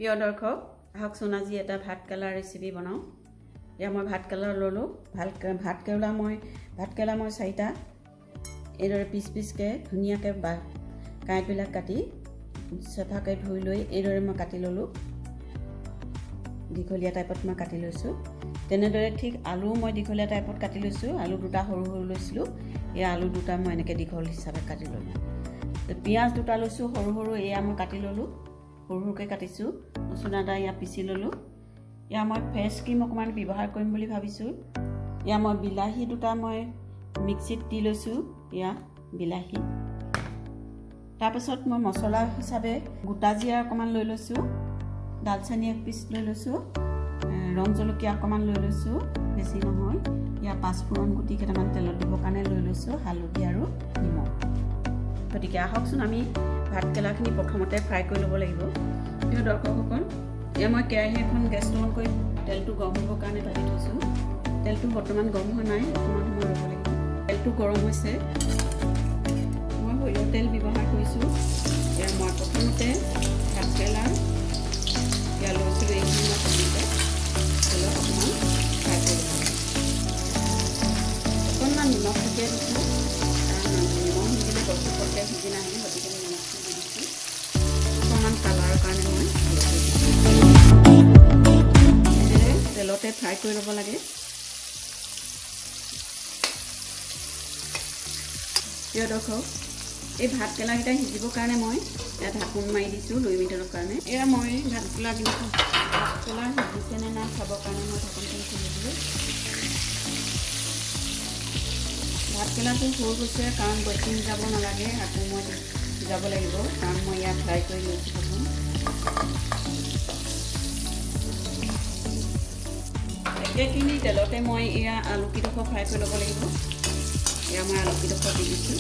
প্ৰিয় দৰ্শক, আহকচোন আজি এটা ভাত কেৰেলা ৰেচিপি বনাওঁ। এয়া মই ভাত কেৰেলা ল'লোঁ। ভাত কেৰেলা মই চাৰিটা এইদৰে পিচ পিচকৈ ধুনীয়াকৈ বা কাঁইটবিলাক কাটি চফাকৈ ধুই লৈ এইদৰে মই কাটি ল'লোঁ। দীঘলীয়া টাইপত মই কাটি লৈছোঁ। তেনেদৰে ঠিক আলুও মই দীঘলীয়া টাইপত কাটি লৈছোঁ। আলু দুটা সৰু সৰু লৈছিলোঁ। এই আলু দুটা মই এনেকৈ দীঘল হিচাপে কাটি ল'লোঁ। পিঁয়াজ দুটা লৈছোঁ সৰু সৰু, এয়া মই কাটি ল'লোঁ, সৰু সৰুকৈ কাটিছোঁ। ৰচুন আদা ইয়াত পিচি ল'লোঁ। এয়া মই ফ্ৰেছ ক্ৰীম অকণমান ব্যৱহাৰ কৰিম বুলি ভাবিছোঁ। এয়া মই বিলাহী দুটা মই মিক্সিত দি লৈছোঁ, এয়া বিলাহী। তাৰপাছত মই মছলা হিচাপে গোটা জিৰা অকণমান লৈ লৈছোঁ, দালচেনি এক পিচ লৈ লৈছোঁ, ৰং জলকীয়া অকণমান লৈ লৈছোঁ, বেছি নহয়। ইয়াৰ পাঁচফোৰণ গুটি কেইটামান তেলত দিবৰ কাৰণে লৈ লৈছোঁ, হালধি আৰু নিমখ। গতিকে আহকচোন, আমি ভাত কেৰেলাখিনি প্ৰথমতে ফ্ৰাই কৰি ল'ব লাগিব। প্ৰিয় দৰ্শকসকল, এয়া মই কেৰাহী এখন গেছটো অন কৰি তেলটো গৰম হ'বৰ কাৰণে পাতি থৈছোঁ। তেলটো বৰ্তমান গৰম হোৱা নাই, অকণমান সময় ৰ'ব লাগিব। তেলটো গৰম হৈছে। মই সৰিয়হ তেল ব্যৱহাৰ কৰিছোঁ। এয়া মই প্ৰথমতে ভাত কেৰেলা এয়া লৈছিলোঁ, এইখিনি মই প্ৰথমতে তেলত অকণমান ফ্ৰাই কৰি ল'ব লাগিব। অকণমান নিমখ ছটিয়াই দিছোঁ, কাৰণ নিমখ নিদিলে বস্তু পটকৈ সিজি নাহে, গতিকে মই নিমখটো দি দিছোঁ। অকণমান কালাৰৰ কাৰণে মই হালধি দিছোঁ। এইদৰে তেলতে ফ্ৰাই কৰি ল'ব লাগে। প্ৰিয় দৰ্শক, এই ভাত কেৰেলাকেইটা সিজিবৰ কাৰণে মই ইয়াত ঢাকোন মাৰি দিছোঁ 2 মিনিটৰ কাৰণে। এয়া মই ভাত কেৰেলা সিজিছেনে নাই চাবৰ কাৰণে মই ঢাকোনখন খুলি দিলোঁ। ভাত কেৰেলাটো হৈ গৈছে, কাৰণ বেছি সিজাব নালাগে, আকৌ মই সিজাব লাগিব, কাৰণ মই ইয়াত ফ্ৰাই কৰি লৈছোঁ প্ৰথম। একেখিনি তেলতে মই এয়া আলুকেইডোখৰ ফ্ৰাই কৰি ল'ব লাগিব। এয়া মই আলুকেইডোখৰ দি দিছোঁ।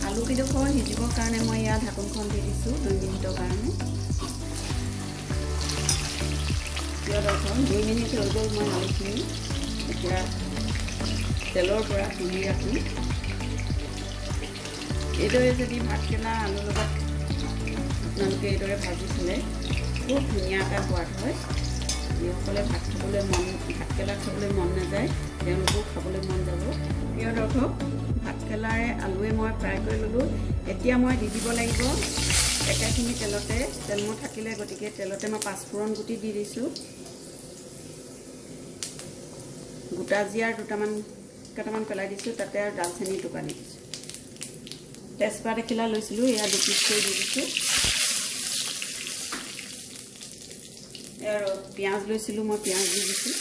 আলুকেইডোখৰ সিজিবৰ কাৰণে মই ইয়াত ঢাকোনখন দি দিছোঁ 2 মিনিটৰ কাৰণে। প্ৰিয় দৰ্শক, 2 মিনিট হৈ গ'ল। মই আলুখিনি এতিয়া তেলৰ পৰা তুলি ৰাখি এইদৰে যদি ভাতকেৰেলা আলুৰ লগত আপোনালোকে এইদৰে ভাজি খালে খুব ধুনীয়া এটা সোৱাদ হয়। যিসকলে ভাতকেৰেলা খাবলৈ মন নাযায়, তেওঁলোকেও খাবলৈ মন যাব। প্ৰিয় দৰ্শক, ভাতকেৰেলাৰে আলুৱে মই ফ্ৰাই কৰি ল'লোঁ। এতিয়া মই দি দিব লাগিব একেখিনি তেলতে, তেল মোৰ থাকিলে, গতিকে তেলতে মই পাঁচফোৰণ গুটি দি দিছোঁ। গোটা জিৰাৰ কেইটামান পেলাই দিছোঁ তাতে আৰু দালচেনি টুকুৰা দি দিছোঁ। তেজপাত এখিলা লৈছিলোঁ, এয়া দুপিচ কৰি দি দিছোঁ। আৰু পিঁয়াজ লৈছিলোঁ মই, পিঁয়াজ দি দিছোঁ।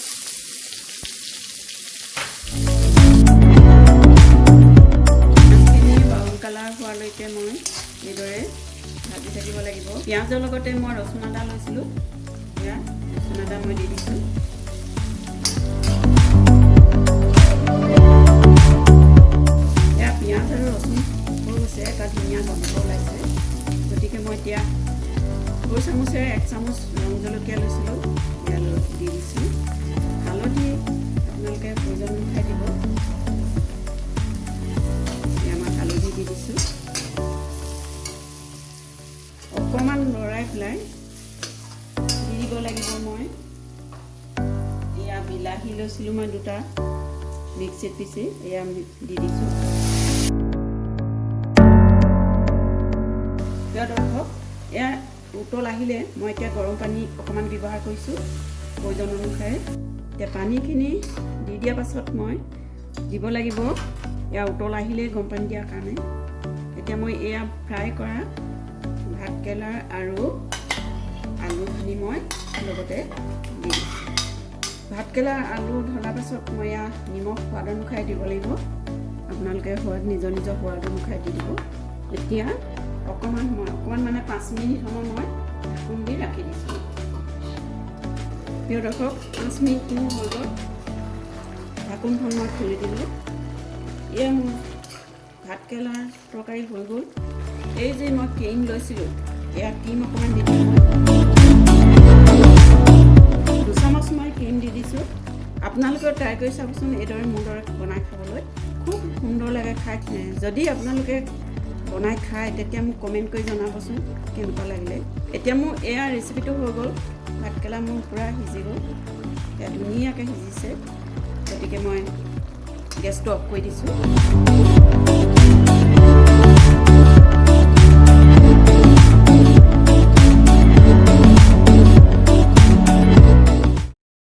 পিঁয়াজখিনি ব্ৰাউন কালাৰ হোৱালৈকে মই এইদৰে ভাজি থাকিব লাগিব। পিঁয়াজৰ লগতে মই ৰচুন আদা লৈছিলোঁ, এয়া ৰচুন আদা মই দি দিছোঁ। এয়া পিঁয়াজ আৰু ৰচুন হৈ গৈছে, এটা ধুনীয়া গোন্ধ ওলাইছে। গতিকে মই এতিয়া সৰু চামুচেৰে এক চামুচ ৰং জলকীয়া লৈছিলোঁ, এয়া দি দিছোঁ। হালধি আপোনালোকে প্ৰয়োজন অনুসাৰে দিব। এয়া মই হালধি দি দিছোঁ। অকণমান লৰাই পেলাই দি দিব লাগিব। মই এয়া বিলাহী লৈছিলোঁ মই দুটা মিক্সিত পিচি, এয়া দি দিছোঁ। প্ৰিয় দৰ্শক, এয়া উতল আহিলে মই এতিয়া গৰম পানী অকণমান ব্যৱহাৰ কৰিছোঁ প্ৰয়োজন অনুসাৰে। এতিয়া পানীখিনি দি দিয়াৰ পাছত মই দিব লাগিব। এয়া উতল আহিলেই গৰম পানী দিয়াৰ কাৰণে এতিয়া মই এয়া ফ্ৰাই কৰা ভাতকেৰেলা আৰু আলুখিনি মই লগতে দি দিছোঁ। ভাতকেৰেলা আলু ঢলাৰ পাছত মই এয়া নিমখ সোৱাদ অনুসাৰে দিব লাগিব। আপোনালোকে সোৱাদ নিজৰ নিজৰ সোৱাদ অনুসাৰে দি দিব। এতিয়া অকণমান সময়, অকণমান মানে 5 মিনিট সময় মই ঢাকোন দি ৰাখি দিছোঁ। প্ৰিয় দৰ্শক, 5 মিনিট মোৰ হৈ গ'ল। ঢাকোনখন মই খুলি দিলোঁ। এয়া মোৰ ভাতকেৰেলাৰ তৰকাৰী হৈ গ'ল। এই যে মই ক্ৰীম লৈছিলোঁ, এয়া ক্ৰীম অকণমান দি দিছোঁ। মই 2 চামুচ মই ক্ৰীম দি দিছোঁ। আপোনালোকেও ট্ৰাই কৰি চাবচোন এইদৰে মোৰ দৰে বনাই খাবলৈ, খুব সুন্দৰ লাগে খাই। যদি আপোনালোকে বনাই খায়, তেতিয়া মোক কমেণ্ট কৰি জনাবচোন কেনেকুৱা লাগিলে। এতিয়া মোৰ এয়া ৰেচিপিটো হৈ গ'ল। ভাতকেৰেলা মোৰ পূৰা সিজি গ'ল, এতিয়া ধুনীয়াকৈ সিজিছে। গতিকে মই গেছটো অফ কৰি দিছোঁ।